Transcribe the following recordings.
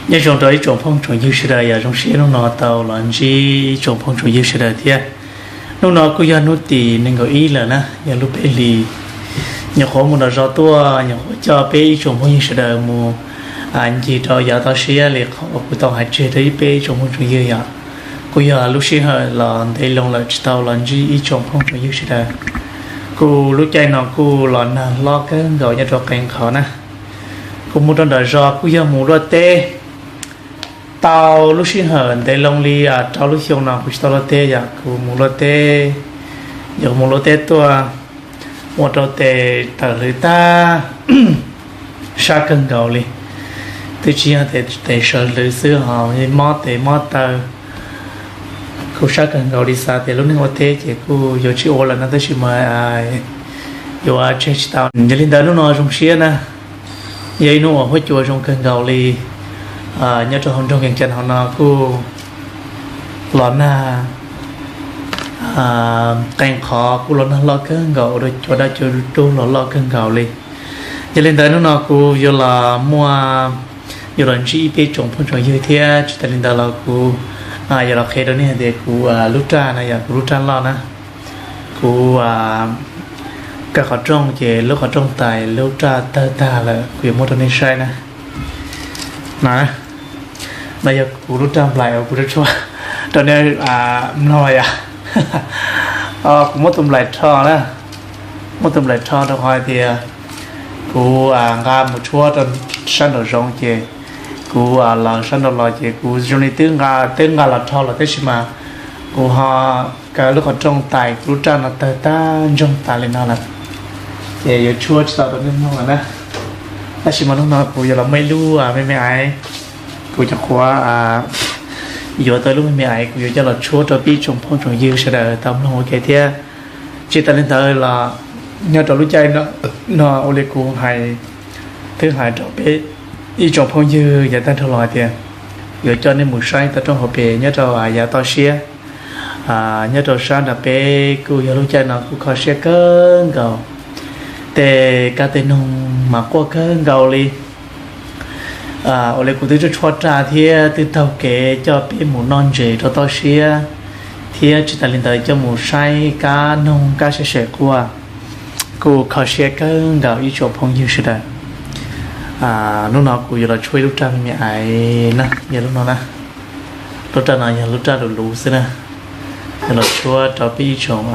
Nyob zoo rau ib tsoom phooj tsoom ywg sawv daws, yog zoo siab hnub no tau los ntsib ib tsoom phooj tsoom ywg sawv daws thiab. Hnub no kuj yog hnub tim nees nkaum ib lawm na, yog lub peb hlis. Nyuam qhuav mus nram zos tuaj, nyuam qhuav coj peb ib tsoom phooj ywg sawv daws mus ncig rau yav toj siab li qhov kuv tau hais tseg rau ib peb tsoom phooj tsoom ywg yom. Kuj yog lub sij hawm los ntev loo lawm tsis tau los ntsib ib tsoom phooj tsoom ywg sawv daws. Kuj lub caij no kuj los nag hlob kawg nkaus nyob rau qee qhov na. Kuv mus rau nram zos kuj yog mus luaj teb tau lub sij hawm ntev loo li rau lub xyoo no kuv tsis tau luaj teb yom. Kuv mus luaj teb, yog mus luaj teb tuaj ua rau tes tawm hlwv tag, sab kawg nkaus li. Twb tsis yog tes sawv hlwv xwb ho mob tes mob taw, kuj sab kawg nkaus li. Xav tias lub neej ua teb ces kuj yuav tsis ua lawm no tab sis mas yuav tseg tsis tau. Yog li ntawd hnub no zoo siab na, yog ib hnub uas huab cua zoo kawg nkaus li. Nyob rau hauv nroog Kees Cas hauv no kuj los nag, qee qhov kuj los nag loj kawg nkaus ua rau cua dab cua dub los loj kawg nkaus li. Yog li ntawd hnub no kuv yuav los muaj, yuav los ntsib ib peb tsoom phooj tsoom ywg thiab tsis tas li ntawd los kuv yuav los qhia rau nej hais tias kuv lub raj no yog kuv lub raj loj na. Kuv kaw qhov rooj ces lub qhov rooj tais lub raj tawg tag lawm, kuv yuav muab rau nej saib na. No, no yog kuv lub raj nplaim uas kuv tshuab rau nej mloog yom. Kuv muab tus nplaim rho na, muab tus nplaim rho rau qhov hais tias kuv nqa mus tshuab rau sab nraum zoov ces kuv los sab nraum los ces kuv zoo li twb nqa, twb nqa los rho los tab sis mas kuv ho kaw lub qhov rooj tais kuv lub raj no tawg tag ntsoog tas li no lawm, ces yuav tshuab tsis tau rau nej mloog lawm na. Tab sis mas hnub no kuv yuav los muaj ib lub me me aiv, kuv nyuam qhuav yuav tau lub me me aiv, kuv yuav coj los tshuab rau peb tsoom phooj tsoom ywg sawv daws tau mloog ua ke thiab. Tsis tas li ntawd los nyob rau lub caij no ua li kuv hais, twb hais rau peb ib tsoom phooj ywg yav tag nrho los hais tias yuav coj nej mus saib tau roob hauv pes nyob rau yav toj siab. Nyob rau sab nram peb kuj yog lub caij no kuj kho siab kawg nkaus, tej kab tej noog mas quaj kawg nkaus li. Ua li kuv twb tshuab tshuab raj thiab twb taug kev coj peb mus noj ntses rau toj siab, thiab tsis tas li ntawd coj mus saib kab noog kab siab sem quaj, kuj kho siab kawg nkaus ib tsoom phooj ywg sawv daws. Hnub no kuv yuav los tshuab ib lub raj me me aiv na, yog lub no na. Lub raj no yog lub raj luv luv xwb na. Yuav los tshuab rau peb ib tsoom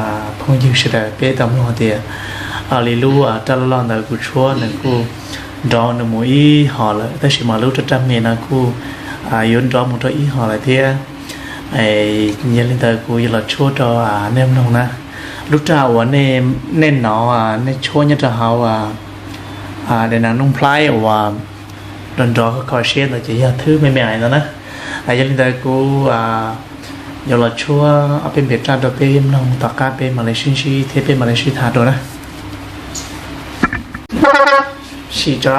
phooj ywg sawv daws peb tau mloog tias li lub raj loj loj ntawd kuv tshuab nws kuj nrov nws mus ib hom lawm, tab sis mas lub raj raj me no kuj yuav nrov mus rau ib hom lawm thiab. Yog li ntawd kuv yuav los tshuab rau nej mloog na. Lub raj uas nej hnov nej tshuab nyob rau hauv daim nas nooj nplhaib uas nrov nrov kho kho siab ntawd ces yog thwb me me aiv ntawd na. Yog li ntawd kuv yuav los tshuab ob peb npe raj rau peb mloog tom qab peb mam li sib ntsib thiab peb mam li sib tham dua na. Sim tso.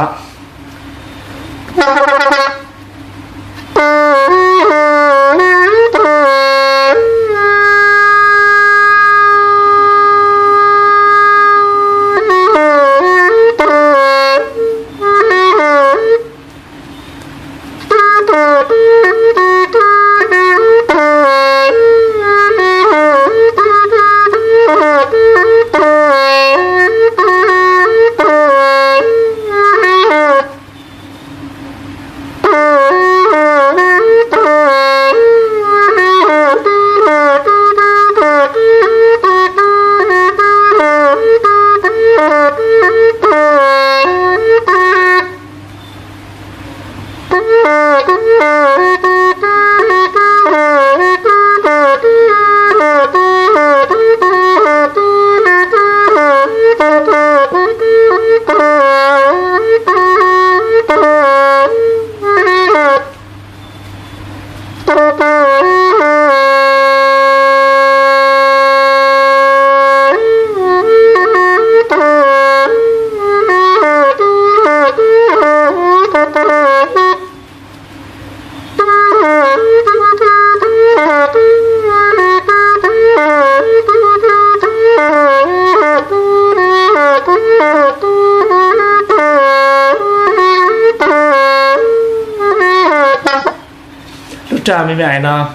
Raj me me ais no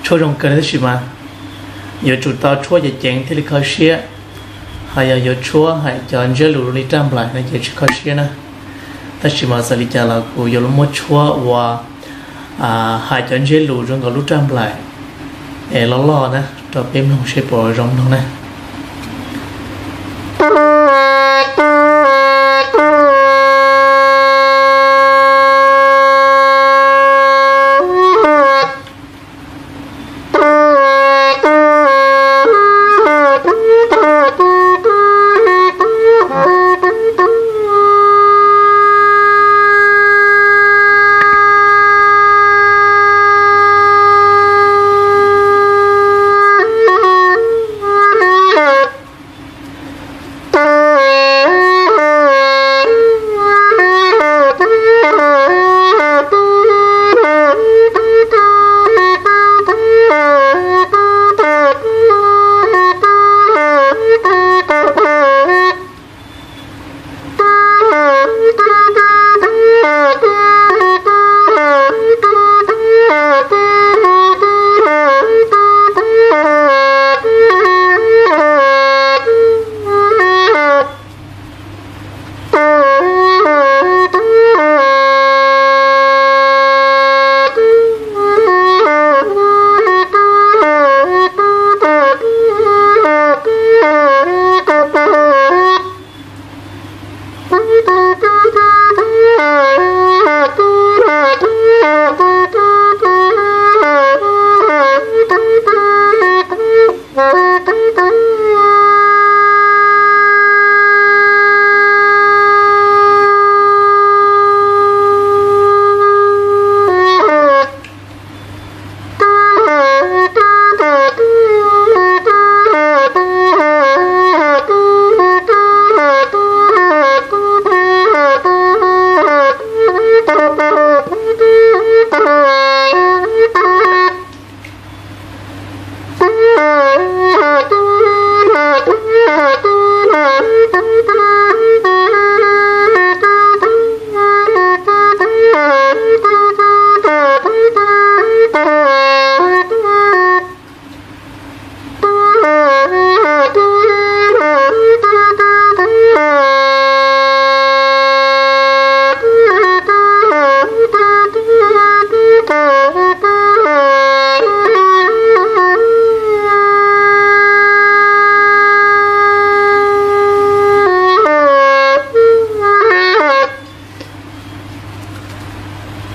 tshuab zoo kawg tab sis mas yuav tsum tau tshuab ceev ceev thiaj li kho siab. Ho yog yuav tshuab hais cov ntsiab lus li raj nplaim no ces tsis kho siab na. Tab sis mas txawm li cas los kuv yuav muab tshuab ua hais cov ntsiab lus zoo nkaus lub raj nplaim es loj loj na rau peb mloog seb puas zoo mloog na.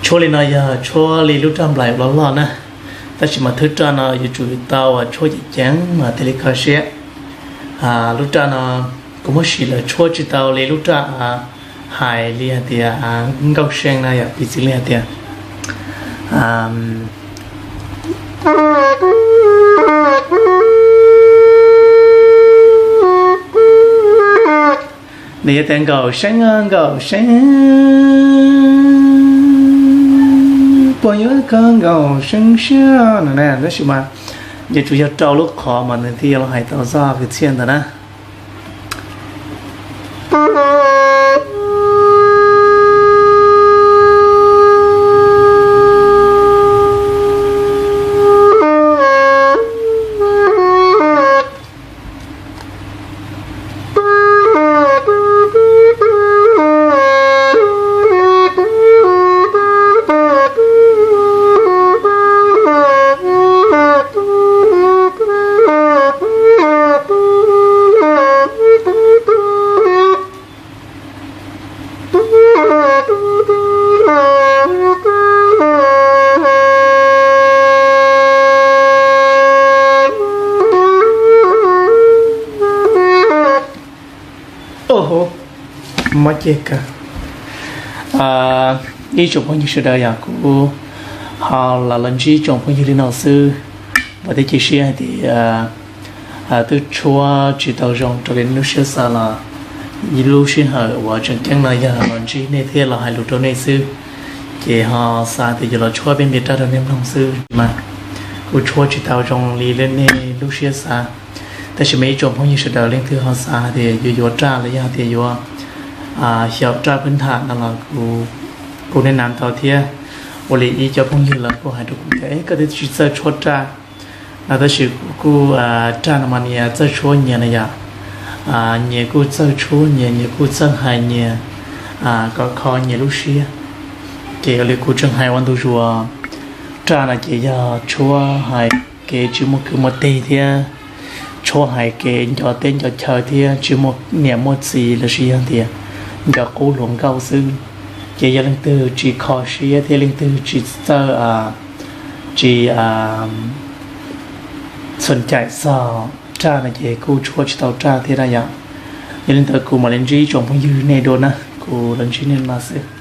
Tshuab li no yog tshuab li lub raj nplaim loj loj na, tab sis mas thwb raj no yuav tsum tau tshuab ceev ceev mas thiaj li kho siab. Lub raj no kuv muab sim lawm tshuab tsis tau li lub raj hais li hais tias nkauj see no yog piv txwv li hais tias nws yuav tias nkaum seeb nkaum seeb, puas yuav kho nkaum seeb siab no na, tab sis mas yuav tsum yog rau lub qhov mas nws thiaj yuav los hais tau zaj kwv txhiaj ntawd na. Mob ceg kawg. Ib tsoom phooj ywg sawv daws, yog kuv ho los los ntsib tsoom phooj ywg li no xwb, vam thiab cia siab hais tias twb tshuab tsis tau zoo raws li nej lub siab xav los ib lub sij hawm uas tseem ceeb no yog los ntsib nej thiab los hais lus rau nej xwb, ces ho xav tias yuav los tshuab peb npe raj rau nej mloog xwb mas kuj tshuab tsis tau zoo li nej lub siab xav. Tab sis mas ib tsoom phooj ywg sawv daws leej twg ho xav hais tias yuav yuav raj los yog hais tias yuav xyaum raj phwb ntham no los kuv nej nam tau thiab. Ua li ib cov phooj ywg los kuj hais rau kuv tias, koj twb tsis txawj tshuab raj no, tab sis kuv kuj, raj no mas nyias txawj tshuab nyias na yom. Nyias kuj txawj tshuab nyias, nyias kuj txawj hais nyias, kom kho nyias lub siab. Ces ua li kuv tseem hais ua ntu zus, raj no ces yog tshuab hais kev tsis muaj kwv muaj teg thiab tshuab hais kev nco teb nco chaw thiab tsis muaj niam muaj txiv los sis yog tias nco qub hluas nkauj xwb. Ces yog leej twg tsis kho siab thiab leej twg tsis txawj, tsis txhua caim txog raj no ces kuj tshuab tsis tau raj thiab na yom. Yog li ntawd kuv mam li ntsib tsoom phooj ywg nej dua na, kuv los ntsib nej no xwb.